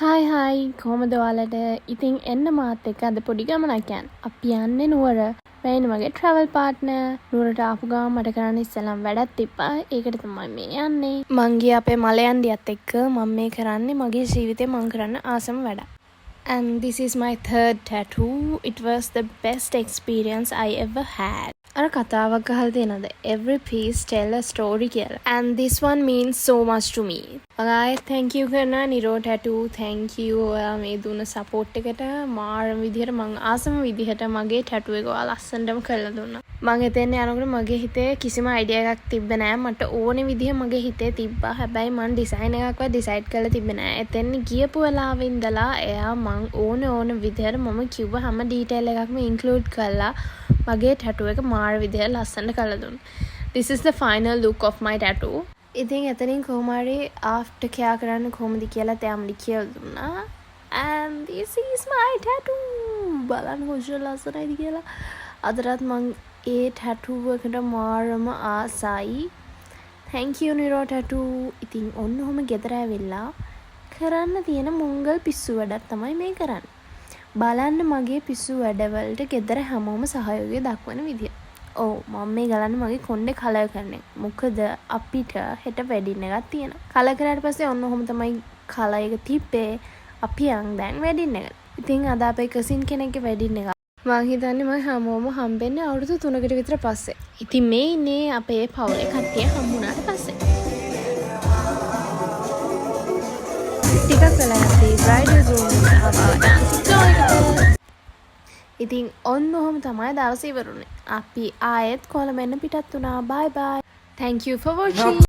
Hi hi, කොහොමද ඔයාලට? ඉතින් එන්න මාත් එක්ක අද පොඩි ගමනක් යන්න. අපි යන්නේ නුවර. මේ ඉන්නේ මගේ ට්‍රැවල් පාර්ට්නර්. නුවරට ආපු ගමන් මට කරන්න ඉස්සෙල්ලම වැඩක් තිබ්බා. ඒකට තමයි මේ යන්නේ. මං ගියේ අපේ මලයන්ඩියත් එක්ක. මං මේ කරන්නේ මගේ ජීවිතේ මං කරන්න ආසම වැඩක්. And this is my third tattoo. It was the best experience I ever had. අර කතාවක් අහලා තියෙනවද? "Every piece tell a story" කියලා. And this one means so much to me. මං ආයෙත් thank you කරනවා නිරෝ ටැටූ. Thank you ඔයා මේ දුන්න සපෝට් එකට. මාරම විදිහට, මං ආසම විදිහට මගේ ටැටූ එක ඔයා ලස්සනටම කරලා දුන්නා. මං එතෙන් යනකොට මගේ හිතේ කිසිම අයිඩියා එකක් තිබ්බේ නෑ. මට ඕනේ විදිහ මගේ හිතේ තිබ්බා. හැබැයි මං ඩිසයින් එකක්වත් ඩිසයිඩ් කරලා තිබ්බේ නෑ. එතෙන් ගියපු වෙලාවෙ ඉඳලා එයා මං ඕන ඕන විදිහට, මම කිව්ව හැම ඩීටේල් එකක්ම ඉන්ක්ලූඩ් කරලා මගේ ටැටූ එක මාර විදිහට ලස්සනට කරලා දුන්නා. This is the final look of my tattoo. ඉතින් එතනින් කොහොම හරි ආෆ්ටර් කෙයා කරන්න කොහොමද කියලාත් එයා මට කියලා දුන්නා. And this is my tattoo. බලන්න කොච්චර ලස්සනයිද කියලා. අදටත් මං ඒ ටැටූ එකට මාරම ආසයි. Thank you, Niro Tattoo. ඉතින් ඔන්න ඔහොම ගෙදර ඇවිල්ලා කරන්න තියෙන මුංගල් පිස්සු වැඩක් තමයි මේ කරන්නේ. බලන්න මගේ පිස්සු වැඩවලට ගෙදර හැමෝම සහයෝගය දක්වන විදිය. ඔව්, මම මේ ගලන්නේ මගේ කොණ්ඩේ කලර් කරන එක. මොකද අපිට හෙට වෙඩින් එකක් තියෙනවා. කලර් කරාට පස්සේ ඔන්න ඔහොම තමයි කලර් එක තිබ්බේ. අපි යන් දැන් වෙඩින් එකට. ඉතින් අද අපේ කසින් කෙනෙක්ගේ වෙඩින් එකක්. මං හිතන්නේ මං හැමෝම හම්බෙන්නේ අවුරුදු 3කට විතර පස්සේ. ඉතින් මේ ඉන්නේ අපේ පවුලේ කට්ටිය හම්බුනාට පස්සේ. ටිකක් වෙලා යද්දී බ්‍රයිඩල් ගෲම් ආවා ඩාන්සින් ෆ්ලෝර් එකට. ඉතින් ඔන්න ඔහොම තමයි දවස ඉවර වුණේ. අපි ආයෙත් කොළඹ එන්න පිටත් වුණා. බයි බයි. Thank you for watching.